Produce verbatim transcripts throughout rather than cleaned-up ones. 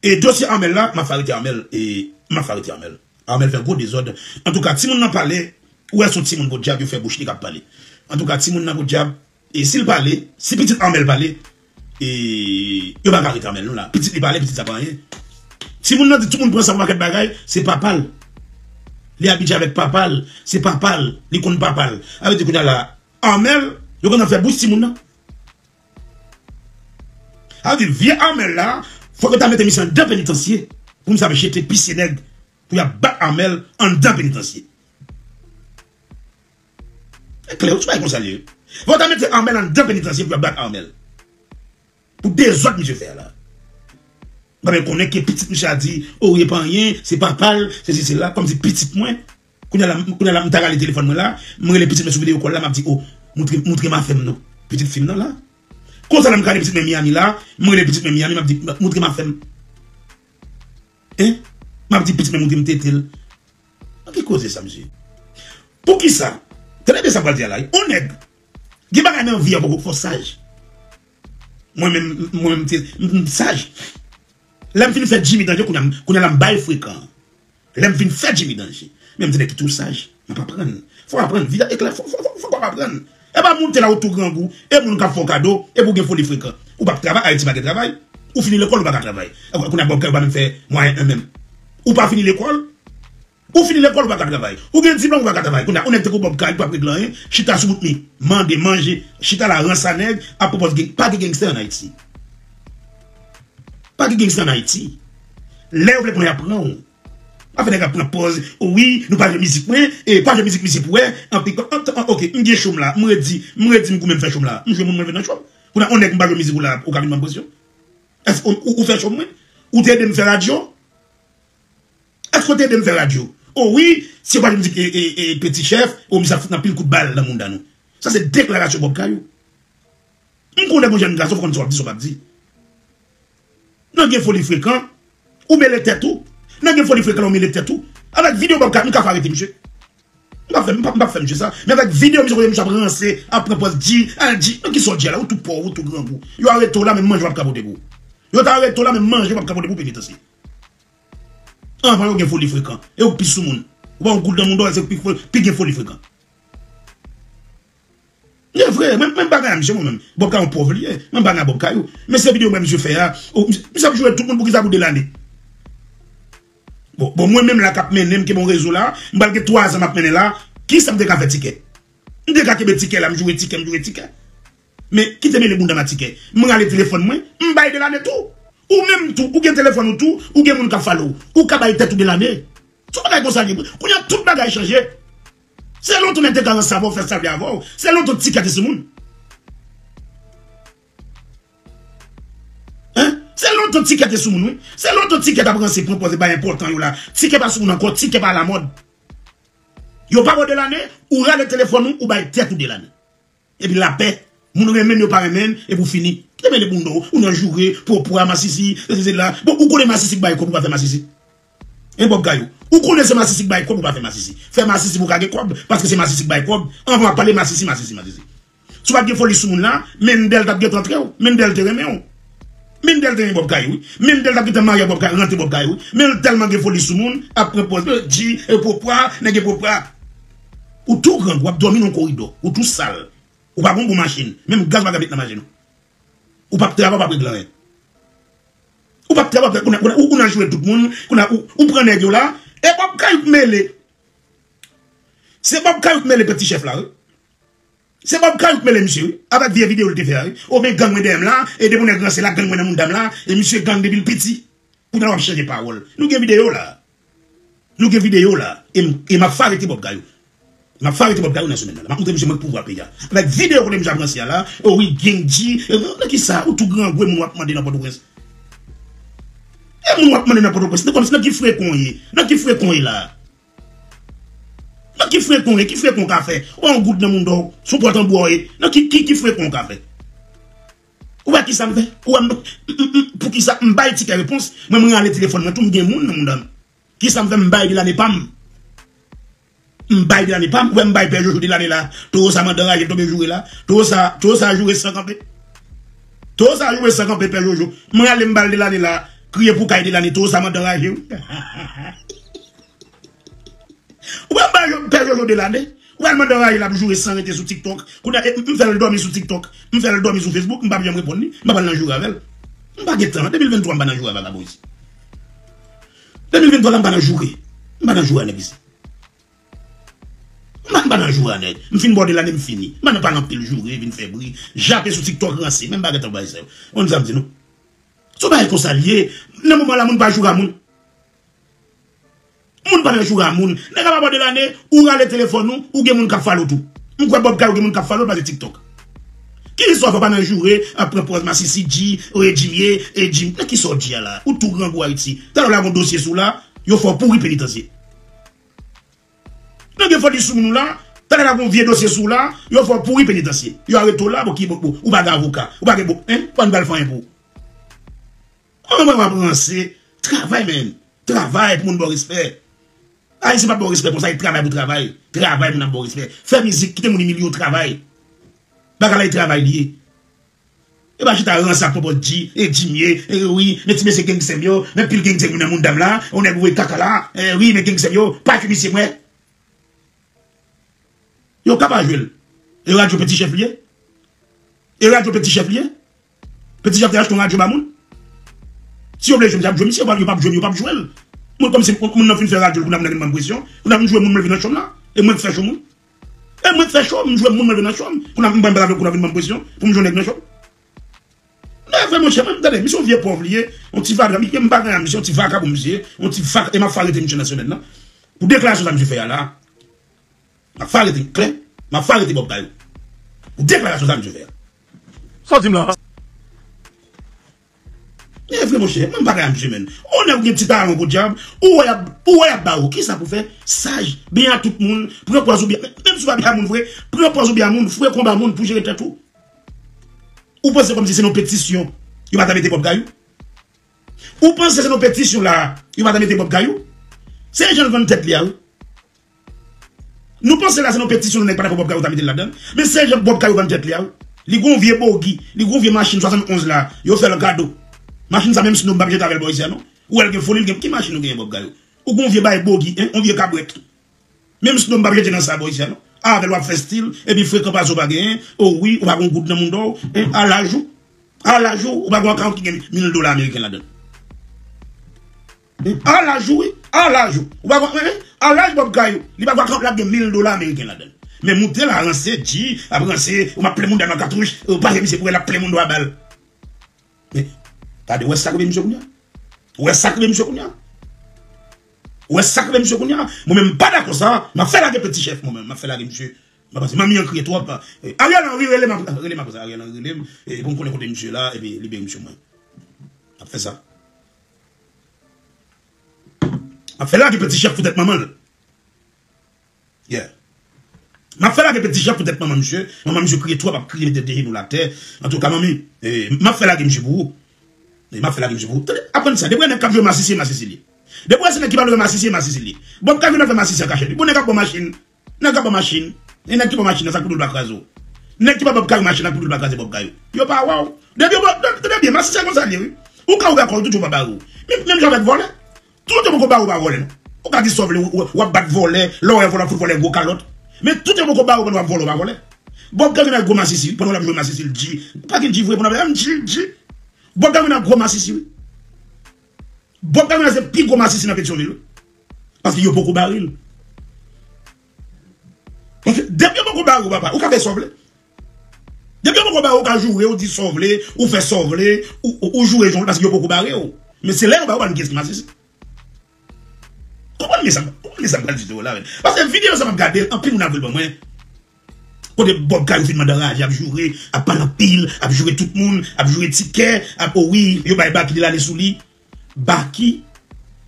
E dosye Armel la, m ap fè arete Armel. E m ap fè arete Armel. Armel fè gwo dezòd. Antouka, timoun nan pale. Ou wè se yon timoun podyab, yo fè bouch li k ap pale. Antouka, timoun nan podyab. E si l pale, si pitit Armel pale, e yo pa ka arete Armel non la. Pitit li pale, pitit sa pa anyen. Timoun nan di tout moun pran sa pou pakèt bagay, se papa l. Li abitye avèk papa l, se papa l, li konn papa l. Sa vle di kounye a la, Armel, yo konn ap fè bouch timoun nan. Sa vle di vye Armel la, fòk yo ta mete misye anndan penitansye pou misye ap jete pisye nèg pou y ap bat Armel anndan penitansye. E klè, ou ti bagay konsa l ye. Fò ta mete Armel anndan penitansye pou y ap bat Armel. Pou dezòd misye fè a la. Mwen konnen ke pitit misye a di, o, e pa anyen, se papa l, se si, se la, kòmsi pitit mwen. Kounye a la, kounye a la, m ta rale telefòn mwen la, m rele pitit mwen sou videyo kòl la, m ap di, o, moutre, moutre m afè m non. Pitit fi m nan la. Konsa la, m ka rele pitit mwen Miami la, m rele pitit mwen Miami, m ap di, moutre m afè m. Hein? M ap di pitit mwen moutre m tete l. An ki koze sa, mesye? Poukisa? Tande byen sa m pral di a la. On nèg, gen bagay nan vi a poko fò saj. Mwen menm, mwen menm, m, m saj. Lè m fin fè Jimmy danje, kounye a, kounye a la m bay frekan. Lè m fin fè Jimmy danje. Men m te nèg ki tou saj. M ap aprann. Fò w aprann. Vi a eklè, fò, fò, fò, fò w aprann. E pa moute la ou tou grangou, e moun k ap fè w kado, epi w gen foli frekan. Ou p ap travay, Ayiti pa gen travay. Ou fini lekòl, ou pa ka travay. Kounye a Bob Kay ou pa menm fè mwayen en menm. Ou pa fini lekòl, ou fini lekòl, ou pa ka travay. Ou gen diplòm, ou pa ka travay. Kounye a, yon nèg tankou Bob Kay, ou p ap regle anyen, chita sou bout mi. Mande, manje, chita la, ranse a nèg, ap pwopòz gang. Pa gen gangstè an Ayiti. Pa gen gangstè an Ayiti. Lè yo vle pran, y ap pran w. Afè nèg ap pran pòz, o wi, nou pa jwe mizik mwen, e pa jwe mizik misye pou wè, anpi, an, an, ok, m gen cho m la, m redi, m redi m goumen m fè cho m la, m jwe moun mwen vin nan cho m. Kounye a, yon nèg m pa jwe mizik ou la, ou ka vin ban m presyon? Èske ou, ou, ou fè cho mwen? Ou te ede m fè radyo? Èske ou te ede m fè radyo? O wi, si yo pa jwe mizik, e, e, e, Peti Chèf, o misye ap fout n anpil kout bal nan mounda nou. Sa se deklarasyon Bob Kayou. M konnen gon jèn gason, fò konn sa w ap di, sa w p ap di. Nan gen foli frekan, ou mele tèt ou. Nan gen foli frekan, ou mele tèt ou. Avèk videyo Bob Kayou, m ka fè arete misye. M p ap fè, m p ap, m p ap fè misye sa. Men avèk videyo misye kote misye ap ranse, ap pran pòz di, al di, nan ki sa w di a la, ou tou pòv, ou tou grangou. Yo arete w la, menm manje w p ap ka pote pou ou. Yo ta arete w la, menm manje w p ap ka pote pou ou penitansye. Anvan yo gen foli frekan. E ou k pi sou moun. Ou pa yon goud nan moun dò, se ou k pi fo-, pi gen foli frekan. E vre, mwen, mwen bagay a misye mwen menm. Bob Kayou pòv li ye. Mwen bagay a Bob Kayou. Men se videyo mwen misye fè a. O, misye, misye ap joure tout moun pou kisa pou de lane. Bon, bon, mwen menm la k ap mennen, m kenbe yon rezo la, m pral gen twa zan m ap mennen la, kisa m te ka fè Tikè? M te ka kenbe Tikè la, m joure Tikè, m joure Tikè. Men, kite mele bounda m a Tikè. M rale telefòn mwen, m bay de lane tou. Ou menm tou, ou gen telefòn ou tou, ou gen moun k ap follow ou. Ou ka bay tèt ou de lane. Se yon bagay konsa li ye. Kounye a, tout bagay chanje. Se lontan nèg te ka ranse avè w, fè sa l vle avè w. Se lontan Tikè te sou moun. Hein? Se lontan Tikè te sou moun, wi. Se lontan Tikè t ap ranse, pran pòz, bay enpòtan yo la. Tikè pa sou moun ankò, Tikè pa alamòd. Yo pa ba w de lane, ou rale telefòn ou, ou bay tèt ou de lane. Epi lapè, moun renmen n, yo pa renmen n, epi w fini. Kite mele bounda w, ou nan joure, pwopwa, masisi, sesi, sela. Bon, ou konnen masisi k bay kòb, ou pa fè masisi. Hein, Bob Kayou? Ou konnen se masisi k bay kòb, ou pa fè masisi. Fè masisi pou w ka gen kòb, paske se masisi k bay kòb. Anvan w ap pale masisi, masisi, masisi. Si w pa t gen foli sou moun la, Mendel t ap gentan antre w. Mendel te renmen w. Mendel te renmen Bob Kayou, wi. Mendel t ap gentan marye ak Bob Kayou, rantre Bob Kayou, wi. Men l tèlman gen foli sou moun, ap pran pòz, di, e pwopwa, nèg e pwopwa. Ou tou grangou, w ap dòmi nan yon koridò. Ou tou sal. Ou pa gon bon machin. Menm gaz ou pa ka met nan machin ou. Ou p ap travay, ou p ap regle anyen. Ou p ap travay, kounye a, kounye a, ou, ou nan joure tout moun, kounye a, ou, ou pran nèg yo la. E Bob Kayou k mele. Se Bob Kayou k mele Peti Chèf la, wi. Se Bob Kayou k mele misye, wi. Avèk vye videyo l te fè a, wi. O, men gang mwen dèyè m la, e depi yon nèg ranse la, gang mwen nan mounda m la, e misye gang depi l piti. Kounye a w ap chanje pawòl. Nou gen videyo la. Nou gen videyo la. E m, e m ap fè arete Bob Kayou. M ap fè arete Bob Kayou nan semèn nan la. M ap montre misye mwen k pouvwa peyi a. Avèk videyo kote misye ap ranse a la, o wi, gang di, e, nan kisa, ou tou grangou e moun w ap mande nan Pòtoprens. E moun w ap mande nan Pòtoprens, nan kòmsi, nan ki frekan w ye? Nan ki frekan w ye la? Nan ki frekan w ye? Ki frekan w ka fè? Ou pa yon goud nan moun dò, sou pòt anbwa w ye. Nan ki, ki, ki frekan w ka fè? Ou wè kisa m fè? Ou wè m, m, m, m, poukisa m bay Tikè repons? Mwen, mwen rale telefòn mwen tou, m gen moun nan mounda m. Kisa m fè? M bay de lane pa m. M bay de lane pa m. Ou wè m bay Pè Jojo de lane la. Towo sa mandan raje l tonbe joure la. Towo sa, towo sa joure san kanpe. Towo sa joure san kanpe Pè Jojo. M rale m ba l de lane la. Kriye pou kay Delaney tou, sa mandan raje wi. Ou pa ba yo pè Jojo Delaney. Ou pa mandan raje l ap joure san rete sou TikTok. Kounye a, e, m fè l dòmi sou TikTok. M fè l dòmi sou Facebook. M p ap janm reponn li. M p ap al nan joure avè l. M pa gen tan. De mil venntwa m pa nan joure a vagabon isi. De mil venntwa la m pa nan joure. M pa nan joure a nèg isi. M pa, m pa nan joure a nèg. M fin bò Delaney m fini. M pa nan pale anpil joure, vin fè bri. Jape sou TikTok ranse. Men m pa gen tan bay sa yo. Konn sa m di nou. Se yon bagay konsa l ye. Nan moman la, moun pa joure a moun. Moun pa nan joure a moun. Nèg ap abòde Delaney, ou rale telefòn ou, ou gen moun k ap follow tou. M kwè Bob Kay ou gen moun k ap follow l pase TikTok. Ki istwa fè w pa nan joure, ap pran pòz masisi, G, e, Jimmy, e, Jim. Nan kisa w di a la? Ou tou grangou Ayiti. Talè w lage yon dosye sou w la, yo fè w pouri penitansye. Nan gen foli sou moun ou la, talè lage yon vye dosye sou w la, yo fè w pouri penitansye. Yo arete w la, bon, ki, bon, bon, ou pa gen avoka, ou pa gen, bon, en, pa n pral fè anyen pou ou. Mwen, mwen, mwen ap ranse. Travay, men. Travay pou moun ba w respè. Ayisyen pa ba w respè konsa, e travay pou travay. Travay moun ap ba w respè. Fè mizik, kite moun imilye w, travay. Bagay la e travay li ye. E pa chita ranse ak konpòt di, e di m ye, e wi, men ti mesye gang sè m yo, men pil gang sè m yo nan moun dam la, yon nèg voye kaka la, e wi, men gang sè m yo, pa ki misye mwen. Yo ka pa jwe l. E radyo Peti Chèf li ye? E radyo Peti Chèf li ye? Peti Chèf te achte yon radyo ba moun? Si yo vle jwe m, y ap jwe misye, yo p ap jwe m, yo p ap jwe l. Mwen kòmsi moun nan fin fè radyo l, kounye a moun nan vin ban m presyon, kounye a m jwe moun, mwen vin nan chanm nan. E mwen k fè cho moun. E mwen k fè cho, m jwe moun, mwen vin nan chanm. Kounye a m ban m, kounye a vin ban m presyon pou m jwe nèg nan chanm. Nève monchè, mwen, tande, misye yon vye pòv li ye, yon ti vagabon, m pa gen misye, yon ti vagabon misye, yon ti vag, e m ap fè arete misye nan semèn nan. Pou deklarasyon sa misye fè a la, m ap fè arete klè, m ap fè arete Bob Kay. Pou deklarasyon sa misye fè a. Sa w di m la? Nève monchè, mwen m pa gen misye menm. Ou nèg gen ti talan podyab, ou wè y ap, ou wè y ap ba ou, kisa pou fè? Saj, byen a tout moun, pran pòz ou byen, menm si w pa byen a moun vre, pran pòz ou byen a moun, fwe konba moun pou jere tèt ou. Ou panse kòmsi se nan petisyon yo pa ta mete Bob Kay? Ou panse se nan petisyon la yo pa ta mete Bob Kay? Se jan l vann tèt li a wi. Nou panse la se nan petisyon nèg pa ta pran Bob Kay ta mete l ladan? Men se jan Bob Kay vann tèt li a wi. Li gon vye bogi, li gon vye machin swasannonz la, yo fè l kado. Machin sa menm Snoop pa jete avè l bò isi a non. Ou wè l gen foli, l gen ki machin ou genyen Bob Kay? Ou gon vye bay bogi, en, yon vye kabrèt. Menm Snow m p ap jete nan sa bò isi a non. Avè l w ap fè stil, epi frekan pase w pa genyen, o wi, ou pa gon goud nan mouda w, en, a laj ou, a laj ou, ou pa gon akawont ki gen mil dola ameriken ladan l. En, a laj ou wi, a laj ou, ou pa gon, en, a laj Bob Kay ou, li pa gon akawont la gen mil dola ameriken ladan l. Men moute la ranse, di, ap ranse, ou m ap plen mouda nan katouch, ou pase misye pou wè l ap plen mouda w a bal. Men, gade, ou wè sa k rive misye kounye a? Ou wè sa k rive misye kounye a? Ou wè sa k rive misye kounye a? Mwen menm, m pa dakò sa, m ap fè lage Peti Chèf, mwen menm, m ap fè lage misye. M ap pase, manmi an kriye twòp. Eh, Ariel Henry, rele m, ap- rele m apre sa, Ariel Henry, rele m, eh, pou m konnen kote misye la, epi libere misye mwen. M ap fè sa. M ap fè lage Peti Chèf pou tèt manman l. Yeah. M ap fè lage Peti Chèf poutèt manman misye. Manman misye kriye twòp, ap kriye, mete de jenou l atè. Antouka, manmi, eh, m ap fè lage misye pou ou. Eh, m ap fè lage misye pou ou. Tande, aprann sa. Depi nèg k ap jwe masisi, e masisi li ye. Depi se nèg ki pa dwe masisi, e masisi li ye. Bob Kay vin nan fè masisi an kachèt. Bon, nèg ap ba w machin. Nèg ap ba w machin. E nèg ki ba w machin nan, sa kouto l pa kraze w. Nèg ki ba Bob Kay machin nan, kouto l pa kraze Bob Kay. Yo pa wè w. Depi yo ba, tande byen, masisi a konsa li ye, wi. Ou ka ouvè kò w, tout yo pa bare w. Menm, menm jan avèk vòlè. Tout yo poko bare w pa vòlè, non. Ou ka di sa w vle, w, w, w ap bat vòlè, lè w wè vòlè, w ap fout vòlè gwo kalòt. Men tout yo poko bare w pandan w ap vòlè, w pa vòlè. Bob Kay vin ak gwo masisi, wi, pandan w ap jwe masisi, l di. Pa gen di vre, pandan w ap di, di. Bob Kay vin ak gwo masisi, wi. Bob Kay vin ak se pi gwo masisi nan Petyonvil, wi. Paske yo poko bare l. Paske depi yo poko bare w, papa, ou ka fè sa w vle. Depi yo poko ba ou, ou ka joure, ou di sa w vle, ou fè sa w vle, ou, ou, ou joure jan w vle, paske yo poko bare w. Men se lè yo ba ou, pa n kiyès ki masisi. Konprann men sa, konprann men sa m pral di tou la, men. Paske videyo sa m ap gade l, anpil moun ap vle l ban mwen. Kote Bob Kay fin mande anraje, ap joure, ap pale anpil, ap joure tout moun, ap joure Ti Kè, ap, o wi, yo bay Baky, li lale sou li. Baky,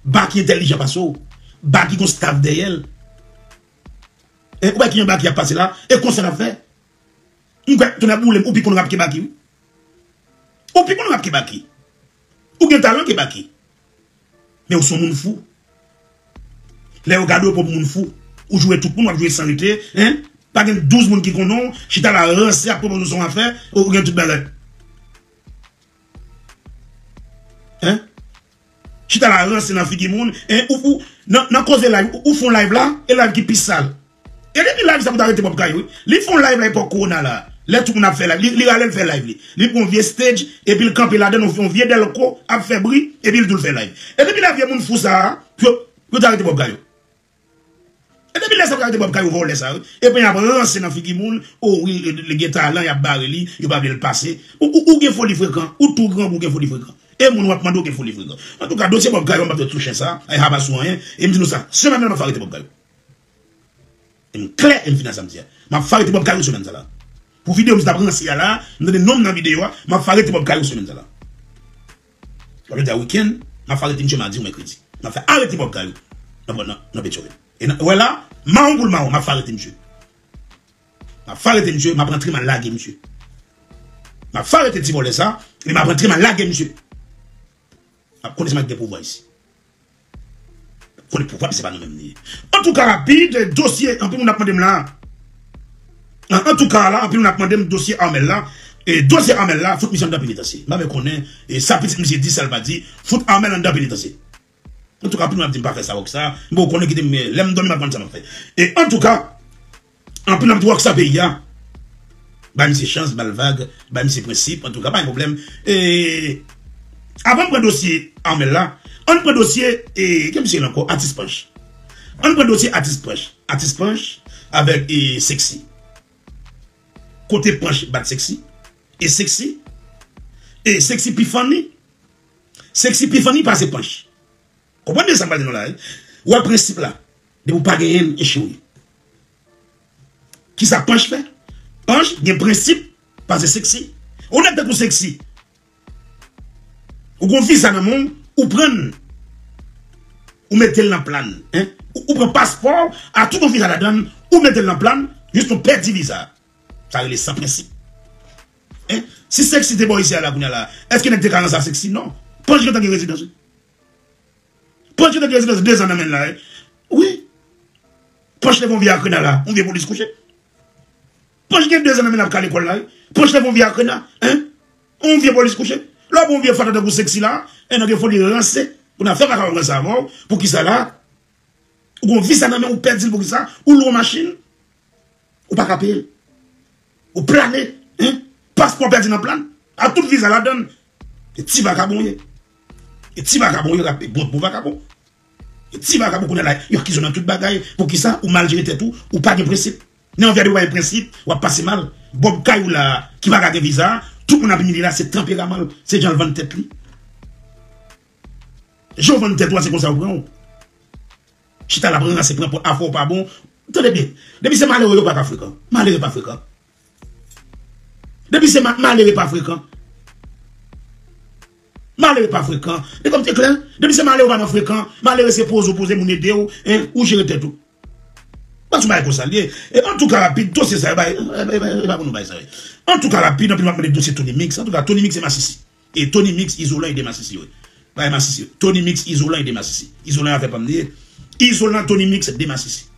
Baky entèlijan pase w. Baky gon staff dèyè l. E, ou wè kijan Baky ap pase la? E konsa l ap fè? M kwè, tonnè boule m, ou pi konn rap ke Baky, wi. Ou pi konn rap ke Baky. Ou gen talan ke Baky. Men ou se yon moun fou. Lè yo gade w, ou pa yon moun fou. Ou joure tout moun, w ap joure san rete, en? Pa gen douz moun ki konnen w, chita la ranse ap pwopoze w se yon afè, ou gen tout bagay. En? Chita la ranse nan figi moun, en, ou, ou, nan, nan koze live, ou, ou fè yon live la, e live ki pi sal. E depi live sa pou ta rete Bob Kayou, wi. Li fè yon live la epòk kowona la. Lè tout moun ap fè live, li, li rale l fè live li. Li pran yon vye stage, epi l kanpe ladan, yon, yon vye dèlko, ap fè bri, epi l tou l fè live. E depi lè vye moun fou sa a, yo, yo ta rete Bob Kayou. E depi lè sa yo ta rete Bob Kayou vòlè sa a, wi. Epi y ap ranse nan figi moun, o wi, li, li gen talan, y ap bare li, yo pa vle l pase. Ou, ou, ou gen foli frekan, ou tou grangou gen foli frekan. E moun w ap mande w gen foli frekan. Antouka, dosye Bob Kayou, m p ap fè sou chen sa, ay haba sou anyen, e m di nou sa, semèn nan m ap fè arete Bob Kayou. E m klè, e m fin a sa m di a. M ap fè arete Bob Kayou semèn sa la. Pou videyo m t ap ranse a la, m tande non m nan videyo a, m ap fè arete Bob Kayou semèn sa la. W ap di a wikenn, m ap fè arete misye madi ou mèkredi. M ap fè arete Bob Kayou nan, nan, nan Petyonvil. E nan, wè la, mawon pou l mawon, m ap fè arete misye. M ap fè arete misye, m ap rantre m al lage misye. M ap fè arete ti vòlè sa, e m ap rantre m al lage misye. M ap konnen se mwen ki gen pouvwa isi. Konnen pouvwa, se pa nou menm li ye. Antouka, rapid, dosye, anpil moun ap mande m la. An, antouka, la, anpil moun ap mande m dosye Armel la. E dosye Armel la, fout misye anndan penitansye. M pa vle konnen, e sa pitit misye di, sa l pa di, fout Armel anndan penitansye. Antouka, anpil moun ap di m pa fè sa, wòk sa. Bon, ou konnen kite m, lè m dòmi, m ap konn sa m ap fè. E antouka, anpil ap di wòk sa peyi a. Bay misye chans, ba l vag, bay misye prensip, antouka, pa gen pwoblèm. E, avan m pran dosye Armel la, ann pran dosye, e, ki misye la ankò? Atis Panch. Ann pran dosye Atis Panch. Atis Panch avèk, e, Sexy. Kote Panch bat Sexy? E Sexy? E Sexy pi funny? Sexy pi funny pase Panch. Konprann byen sa m pral di nou la, wi. Ou wè prensip la. Depi w pa genyen l, eche w ye. Kisa Panch fè? Panch gen prensip pase Sexy. Ou nèg tankou Sexy. Ou gon viza nan men w, ou pran l. Ou mete l nan plan, en? Ou, ou pran paspò w, a tout yon viza ladan l, ou mete l nan plan, jis nou pèdi viza. Sa rele san prensip. En? Si Sexy te bò isi a la kounye a la, èske nèg te ka ranse a Sexy? Non. Panch gentan gen rezidans, wi. Panch gentan gen rezidans dezan nan men l la, wi. Wi. Panch leve yon vye akrena la, yon vye polis kouche. Panch gen dezan nan men l ap ka lekòl la, wi. Panch leve yon vye akrena, en? Yon vye polis kouche. Lè w pran yon vye fatra tankou Sexy la, en, nan gen foli ranse, pou n ap fè pa kapab ranse avè w, poukisa la? Ou gon viza nan men w, ou pèdi l poukisa? Ou lwe yon machin, ou pa ka peye l. Ou plane, en? Paspò pèdi nan plan. A tout viza ladan l. E ti vakabon w ye. E ti vakabon w ye, rap, e bon, bon vakabon. E ti vakabon kounye a la, yo akize w nan tout bagay. Poukisa? Ou mal jere tèt ou, ou pa gen prensip. Nan yon vi a depi w pa gen prensip, w ap pase mal. Bob Kayou la, ki pa ka gen viza, tout moun ap imilye la, se tanperaman l, se jan l vann tèt li. Jan w vann tèt ou a, se konsa yo pran w. Chita la pran ranse, pran pòt afè w pa bon. Tande byen. Depi se malere, yo pa ka frekan. Malere pa frekan. Depi se ma-, malere pa frekan. Malere pa frekan. Depi m te klè. Depi se malere ou pa nan frekan. Malere se poze w poze moun ede w. En, ou jere tèt ou. Pas yon bagay konsa l ye. E antouka rapid, dosye sa yo bay, e, e, e, e pa pou nou bay sa yo. Antouka rapid, anpil m ap mande dosye Tony Mix. Antouka, Tony Mix se masisi. E Tony Mix, izolan e de masisi yo. Bay masisi yo. Tony Mix, izolan e de masisi. Izolan afè pa m li ye. Izolan, Tony Mix, de masisi.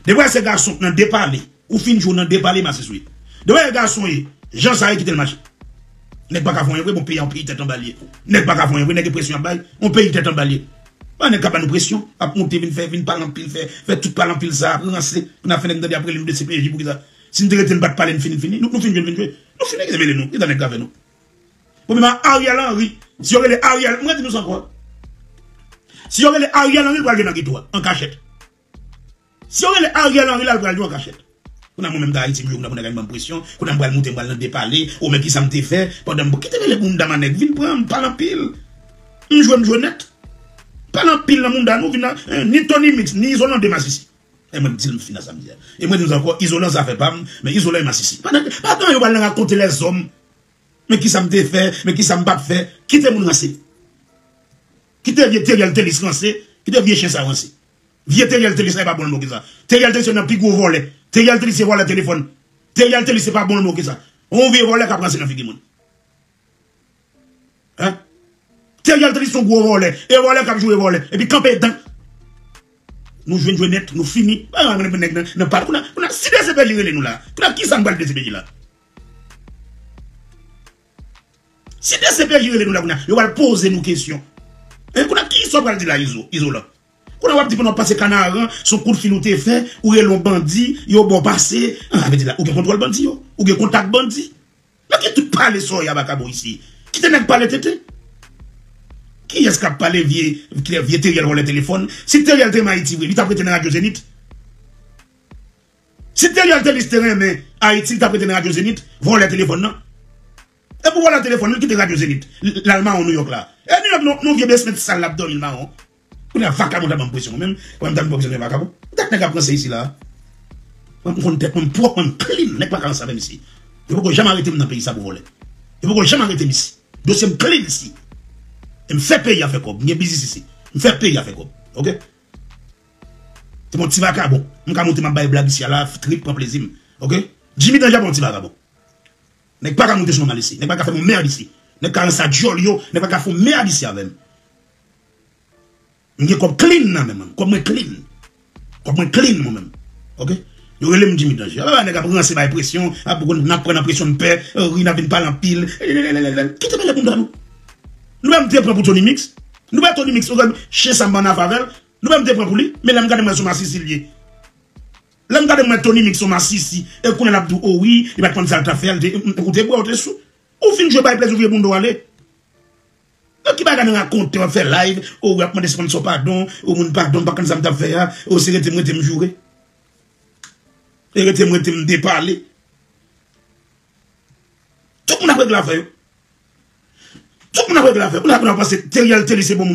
Depi w wè se gason k nan de pale, ou fin jwe w nan de pale, masisi w ye. Depi w wè gason ye, jan sa ye kite l mache. Nèg pa ka fè anyen vre, bon, peyi a yon peyi tèt anba l ye. Nèg pa ka fè anyen vre, nèg gen presyon ap bay, yon peyi tèt anba l ye. Pa nèg k ap ba nou presyon, ap monte vin fè, vin pale anpil, fè, fè tout pale anpil sa, ap ranse, pou n ap fè nèg tande ap rele nou D C P J poukisa. Si n te rete n pa t pale, n fini, n fini, nou, nou fin jwe, n fin jwe. Nou fini, kite mele nou, kite nèg k ap fè nou. Pwoblèm a Ariel Henry, si yo rele Ariel, mwen di nou sa ankò. Si yo rele Ariel Henry, l pral jwe nan geto a, an kachèt. Si yo rele Ariel Henry la, l pral jwe an kachèt. Kounye a mwen menm ta Ayiti, m jwe, kounye a pou nèg la vin ban m presyon, kounye a m pral monte, m pral nan de pale, o men kisa m te fè, pandan m, kite rele moun dam a nèg, vin pran m, pale anpil. M jwe, m jwe nèt. Pale anpil nan moun dam nou, vin nan, en, ni Tony Mix, ni Izolan de masisi. E mwen m di l m fin a sa m di a. E mwen di nou ankò, Izolan zafè pa m, men Izolan e masisi. Pa nan, pa tan yo pral nan rakonte lèzòm. Men kisa m te fè, men kisa m p ap fè. Kite moun ranse. Kite vye Teriel Telis ranse, kite vye chen sa ranse. Vye Teriel Telis la, e pa bon l non ke sa. Teriel Telis se nan pi gwo vòlè. Teriel Telis se vòlè telefòn. Teriel Telis se pa bon l non ke sa. On vye vòlè k ap ranse nan figi moun. Hein? Teriel Telis se yon gwo vòlè. E vòlè k ap joure vòlè. Epi kanpe dan. Nou jwenn jwe nèt, nou fini. Pa yon nèg nan, nan pal. Kounye a, kounye a, si D C P J rele nou la. Kounye a, kisa nou pral D C P J la? Si D C P J rele nou la kounye a, yo pral poze nou kesyon. E kounye a, kisa w pral di la, Izo, Izolan? Kounye a w ap di pandan w ap pase Kanaran, se yon kout fil ou te fè, ou rele yon bandi, yo ba w pase. An, sa vle di la, ou gen kontwòl bandi yo, ou gen kontak bandi. Nan ki tout pale sa w ye a vakabon isi? Kite nèg pale tenten. Kiyès k ap pale vye, vye Teriel vòlè telefòn? Si Teriel te renmen Ayiti vre, li t ap rete nan Radyo Zenith. Si Teriel Telis te renmen Ayiti, li t ap rete nan Radyo Zenith, vòlè telefòn nan. E pou vòlè telefòn, li kite Radyo Zenith. L-, l al mawon Nouyòk la. E Nouyòk, nou, nou vye basement sal l ap dòmi l mawon. Kounye a vakabon ta ban m presyon mwen menm. Mwen menm ta ban m presyon de vakabon. Tèt nèg ap ranse isi la. Mwen m konn tèt mwen, m pwòp, mwen m clean. Nèg pa ka ranse avè m isi. Yo poko janm arete m nan peyi sa pou vòlè. Yo poko janm arete m isi. Dosye m clean isi. E m fè peyi a fè kòb. M gen biznis isi. M fè peyi a fè kòb. Oke? Se bon ti vakabon. M ka monte m ap bay blag isi a la, trip, pran plezi m. Oke? Jimmy Danje pa yon ti vakabon. Nèg pa ka monte sou mwen mal isi. Nèg pa ka fè m yon mèd isi. Nèg ka ranse a dyòl yo. Nèg pa ka fè yon mèd isi avè m. M gen kòb clean nan men mwen. Kòb mwen clean. Kòb mwen clean mwen menm. Oke? Yo rele m Jimmy Danje. Apa nèg ap ranse bay presyon, ap konn n ap pran nan presyon m pè, ri n ap vin pale anpil. Kite mele pou m ta nou. Nou wè m te pran pou Tony Mix. Nou wè Tony Mix, ou wè chen sa m ann avè l. Nou wè m te pran pou li, men lè m gade m wè se yon masisi l ye. Lè m gade m wè Tony Mix se yon masisi, e kounye a l ap di w, o wi, li pa t konn sa l t ap fè, l te, ou te bwè, ou te sou. Ou fin jwe bay plezi, ou vire bounda w ale. Nan ki bagay nan rakonte, w ap fè live, o w ap mande sponsor padon, o moun padon, m pa konn sa m t ap fè a, o se rete m rete m joure. E rete m rete m depale. Tout moun ap regle afè yo. Tout moun ap regle afè yo. Moun ap panse Teriel Telis se bon moun.